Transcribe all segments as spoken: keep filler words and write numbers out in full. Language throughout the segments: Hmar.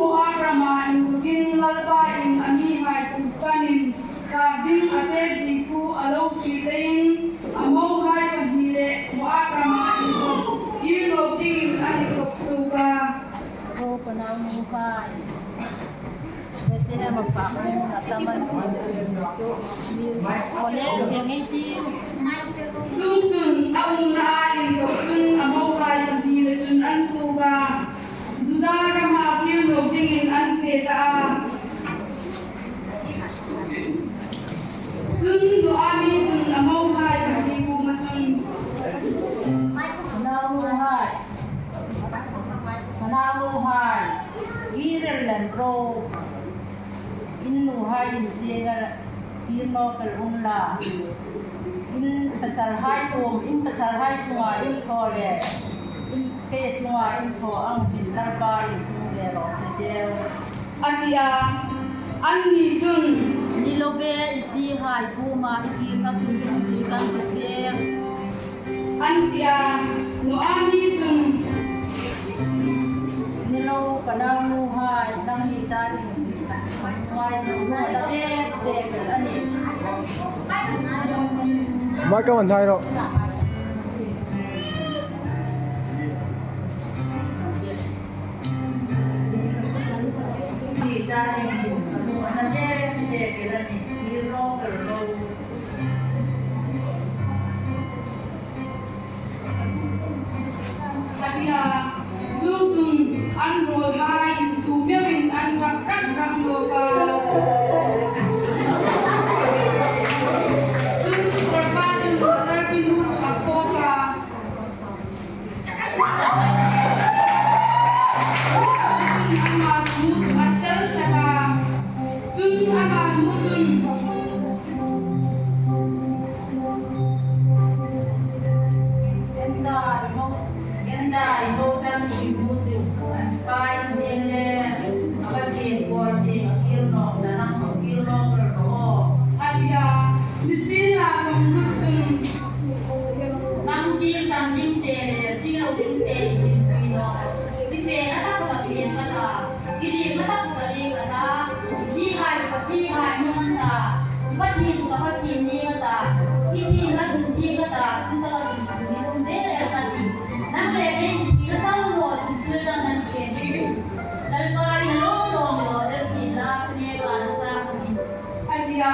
Moab rama inthokin Lalpa'n a mihai chu panin ṭap ding a pek zie thu a lo hriet leiin, Amonhai pahni le Moab rama inthok kir nawk dingin an inthok suok a. Aw, ka naunuhai, Bethlehem-a fak ringna tam an ni chu, mi aw le, tieng ei tiu. Chuongchun a umnaa inthok chun Amonhai pahni le chun an suok a, Juda rama kir nawk dingin an fe ta a. Chun Naomi chun Amonhai pahni kuoma chun, Ka naunuhai, ka naunuhai, kir el lem ro. In nuhai in tienga kir nawk el unla, in pasalhai kuom, in pasalhai chunga in thaw le, in ke chunga in thaw ang hin Lalpa'n thu ve raw se cheu, a ti a. Anni chun, Ni lo ve, i chihai kuoma i kirna tum tum si kan ti che, an ti a. Naomi chun, Ni lo, ka naunuhai, nangni ta ding, nuhai, nuhai ta bek bek a nih. Mai ka man thai ro. A ti a, chuongchun an rawlhai insum meuin an rak rak rak nawk a. Chun Orpa chun a tarpinu chu a fawk a. Chun ama nu chu a chel sak a. Chun ama nu chun, Enda i mo, enda i mo chang i mu chu, an pa in zie le, a Pathien kuom tieng a kir nawk ta, nang a kir nawk ro aw, a ti a. Nisienlakhawm Ruth chun, Kan kir san ding che le, kir lo ding che, i kir pui nawk. I fena tak ka fena tak. I riekna tak ka riek a ta, i chihai ka chihai ning a ta, i Pathien ka Pathien ning a ta, i thienna chun thiem ka ta, chun taka chun thiem ni um ve reng ka tih. Nang le kei thienna tam lo chun thil dang nan thiem ding. Lalpa in lo lawm lo el si la, ka neka na ta ka ni. A ti a.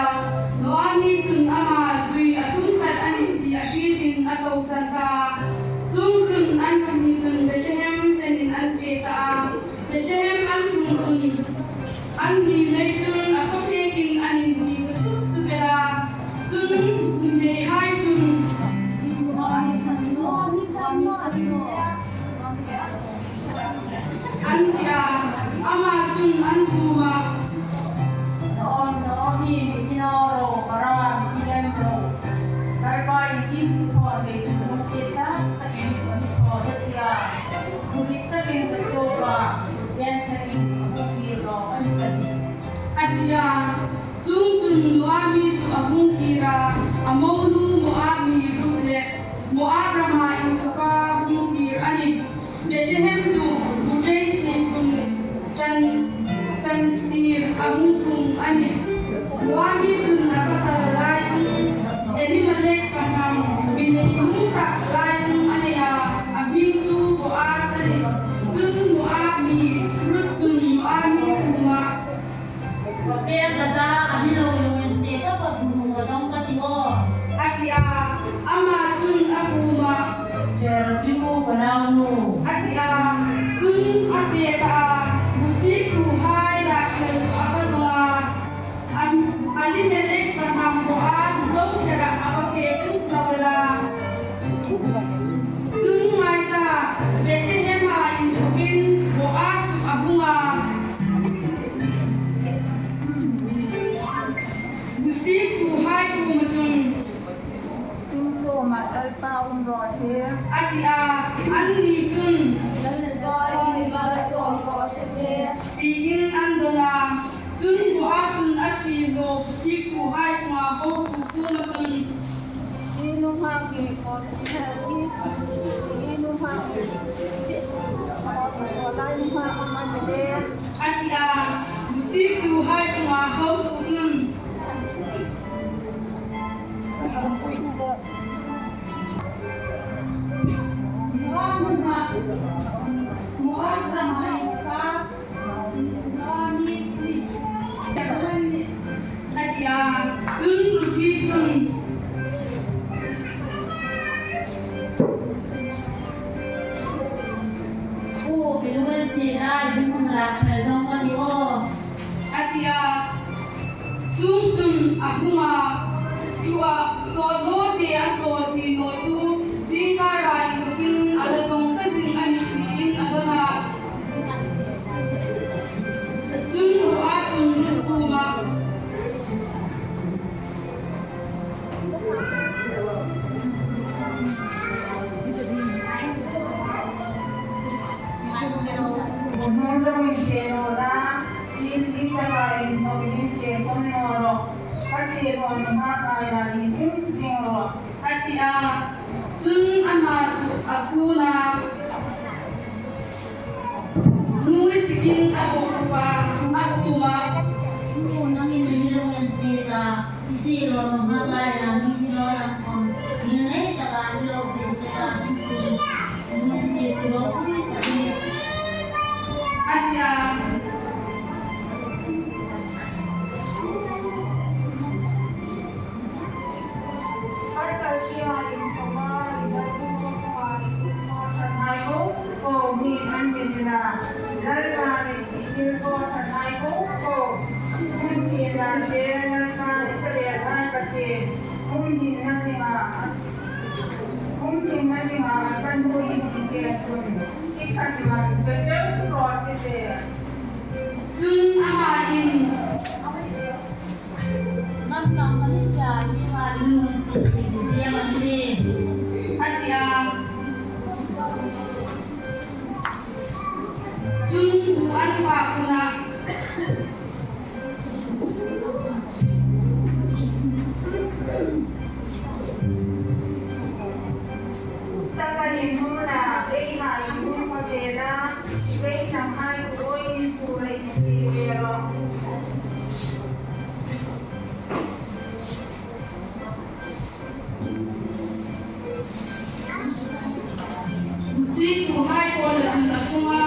Naomi chun ama zui a tum khat a nih ti a hrietin a tosan ta a. Chuongchun an pahni chun Bethlehem chenin an fe ta a. Bethlehem an tlung chun anni lei chun a khawpêkin an inti ta sup sup el a. Chun nuhmeihai chun, an ti a, ama chun an kuomah, Naomi, Naomi, mi ti naw ro, Mara, mi ti lem ro. Lalpa in kim thaw ve tu nu che ta, ta ke ni ko ni thaw ta sia. Mu ri ta ke ka so ba, yan ta ni ko ki ro, an ta ni. A ti a. Chuongchun Naomi chu a hung kir a, a monu Moab mi Ruth le Moab rama inthoka hung kir a nih. Bethlehem chu bu rei si kun ṭan, ṭan tir a hung tlung a nih. Naomi chun a pasal laibung Elimelek pahnam, mi nei lung tak laibung a nei a, a hming chu Boaz a nih. Chun Moab mi Ruth chun Naomi kuomah, Ka pêk ka ta, a ni lo lungin te ka pa bu ka dong ka ti aw, a ti a. Ama chun a kuomah, Cher chu ka naunu, a ti a. Chun a pêk a, bu siektuhai lak khel chu a va zawng a. Am, Elimelek pahnam Boaz lo kherah a va fe tlung ta el a. Chun ngai ta, Bethlehem-a inthokin Boaz a hung a. Bu siektuhai kuoma chun, In kuomah Lalpa um raw se, a ti a. Anni chun, Lalpa in malsawm raw se che, tiin an dawn a. Chun Boaz chun a sir naw bu siektuhai chunga hotu kuoma chun, I nuhmei hi kawt hi, i nuhmei hi, i nuhmei hi, i nuhmei hi, i nuhmei hi, A ti a, busiektuhai chunga hotu chun. A ti a, chun Ruthi chun. Aw, ka lunginsiet a, i hung lak thar dong ka ti aw. A ti a, chuongchun a hung a, ṭhuoia sawt naw te a chawl ti naw chu, zingkar a inthawkin a la zawng ta zing a nih tiin a dawn a. Chun Boaz chun Ruth kuomah. Hnung zawngin fe naw la, in, in taka inthawkin fe sawn naw rawh. Ka siehlaw nunghak laia in um zing rawh. A ti a, chun ama chu a kun a. Hnuoi sikin a bawk a, a kuomah. Nangin i lunginsiet a, i siehlaw nunghak laia mi lo lang khom, ngei taka i lo fe taka mi chu lunginsiet ropui ka ti. A ti a. Pasal kia inthawka i dal tu chunga i thil thaw ṭhathai po po hi an mi ni a. Lalpan i thil thaw ṭhathai po po hun sienla te, Lalpan Israelhai Pathien, hung dinna dinga, hung dinna dinga a ṭantu i ti te chun, i khat man pe deu rawh si te. Chun ama in. A ti a. Chun bu an fak huna. Taka in hung la, ei ha in hung ko te la, ei sanghai ku oi in ku lei in ti ve ro. Busiektuhai kuoma chun a ṭhung a,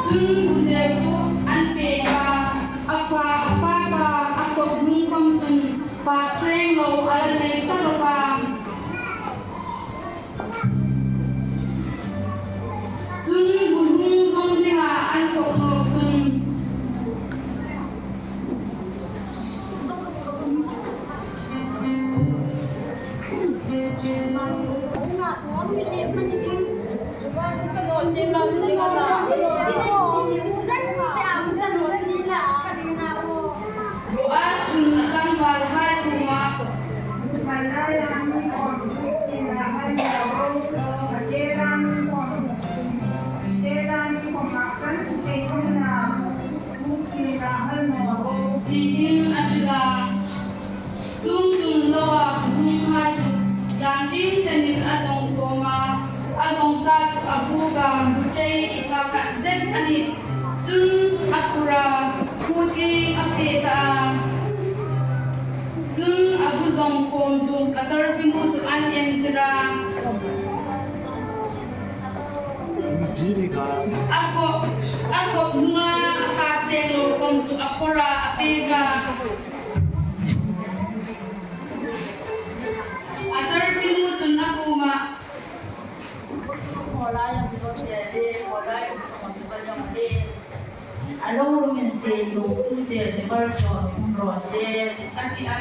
chun bu zeu chu an pek a, a fa, a fak a, a kawp hnung khom chun fak seng lo a la nei ta rawp a. Chun bu hnung zawng dinga an kawp nawk chun. Boaz chun a tlangvalhai kuomah. Tiin a hril a. Chuongchun Loa bu hnunghai chu zan tin chenin a zawng khawm a, a zawng sa chu a vuk a, bu ṭei i fa khat zet a nih. Chun a phur a, khu tieng a fe ta a. Chun a bu zawng khawm chu a tarpinu chu an entir a. A kawp, a kawp hnunga a fak seng lo khom chu a phur a, a pek a. A tarpinu chun a kuomah. A lo lunginsiet lo tu te ni malsawm um raw se. A ti a.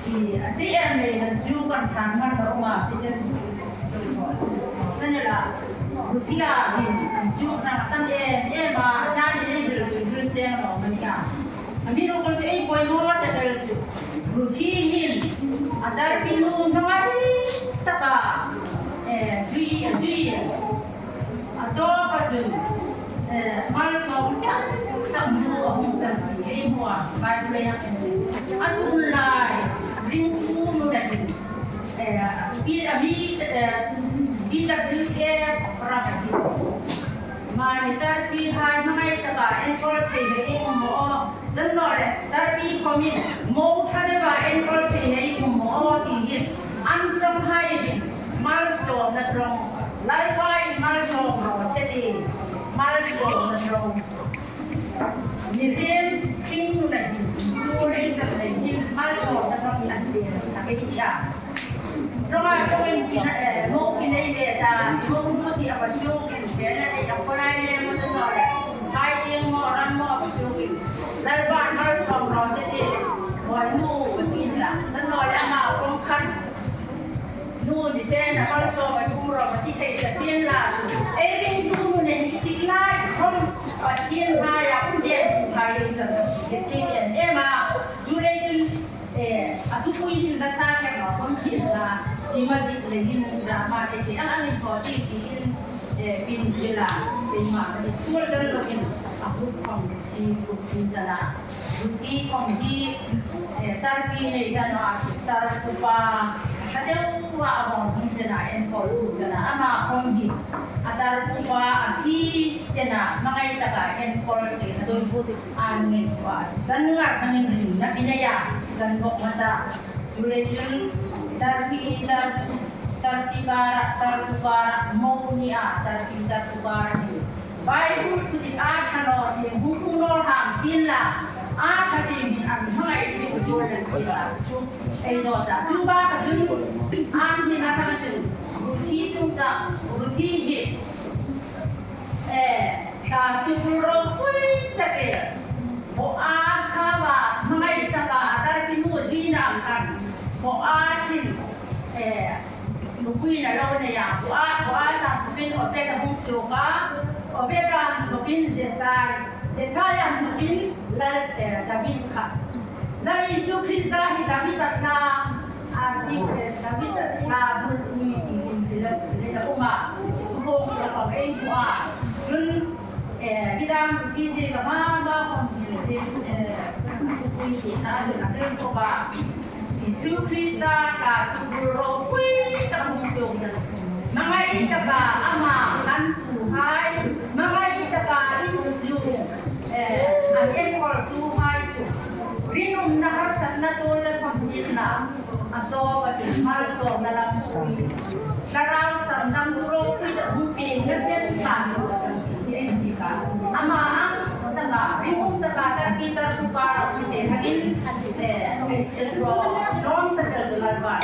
I, a si em lei han chu kan thang man lo ma, pi chen. Kan la. Ruthi a hin han chu kan tam em em a, a zan ni ni bil bil seng lo ma ni a. A mi lo ko ei poi mo ta ta chu. Ruthi hin a tarpinu hnuai taka. Eh, zui, zui. A tawpa chun, eh, malsawm tak tak nu a hung tam ti ei hmu a, Bible-a hin. A tun lai, ringtu nu takin, eh, a mi, eh, B W F ram a ti. Mani tarpi hai hmangai taka enkawl thei hei um maw. Chun naw le, tarpi khawmin mo ṭha deuva enkawl thei hei um maw ti hin. An ṭawng hai hin, malsawmna ṭawng. Lalpa'n malsawm raw se ti. Malsawmna ṭawng. Mihriem hringnuna hin, Isu hei tak nei hin, malsawmna ṭawng an ti a, a hei ti a. Ṭawnga ṭawngin kina, eh, mo kinei ve ta, mo hmu ti a va suokin, chena ei a khawlai le mo chun naw le. Hai tieng mo, ram mo a va suokin. Lalpa'n malsawm raw se ti, mo nu va ti la. Chun naw le ama kawng khan. Nu ni te na malsawm a tum ro, ti thei ta sien la. Ei ringtu nu nei hi tik lai khom, Pathien hmaia um den tu hai ei ta. Ke chi en ema. Chu lei chun, eh, a thupui hin la sa ke ma khom sien la. Ti ma dik le hin drama te te ang ang in ko ti ti in, eh, pin ti la. Te ma ti tu la dan lo hin. A hu khom ti hu ti ta la. Ruthi khom hi, eh, tarpi nei ta naw a, tarpupa, a deu a a bawm hung chena enkawl tu chena, ama khom hi, a tarpupa a thi chena, hmangai taka enkawl te a doi bu ti an ngei khom a, chan ngar hmangin ringna pei nei a, chan bok ma ta. Chu lei chun, tarpi, tar, tarpi bara, tarpupa, mo ni a, tarpi, tarpupa ni. Bible kutik a ṭha naw ti hung hung naw ham sien la, a ṭha ti min an hmangai ti ku chuan an sien la. Chu ei naw ta. Chu ba ka chun, an ni na ka chun. Ruthi chu ta, Ruthi hi. Eh, ta tu ro pui ta ke. Boaz kha ba, hmangai ta ka, a tarpi nu zui nam kan. Boaz in, eh, Nupui na lo nei a, Boaz, Boaz a hnukin Obed a hung suok a, Obed a hnukin Jesai, Jesai a hnukin Lal, eh, David kha. Lal Isu Krista hi David a thla, a si, eh, David a thla bulpui ti hin hril a, hril a um a. Bawng suok a ei hmu a. Chun, eh, midang ti zing a ma, ma khom hin zing, eh, bulpui ti thla hin a hril bawk a. Isu Krista ka tu ropui tak hung suok dan. Hmangai taka ama hmantuhai, hmangai taka insuo, eh, an enkawltuhai chu. Rinumna harsatna tuol le khom sienla, a tawpa chu malsawmna lampui. Thlarau sandam tu ropui tak hung pieng na chen san. Ama ang taka, ringum taka, tarpi tarpupa ropui te hangin, eh, ro, rom ta tel tu Lalpa.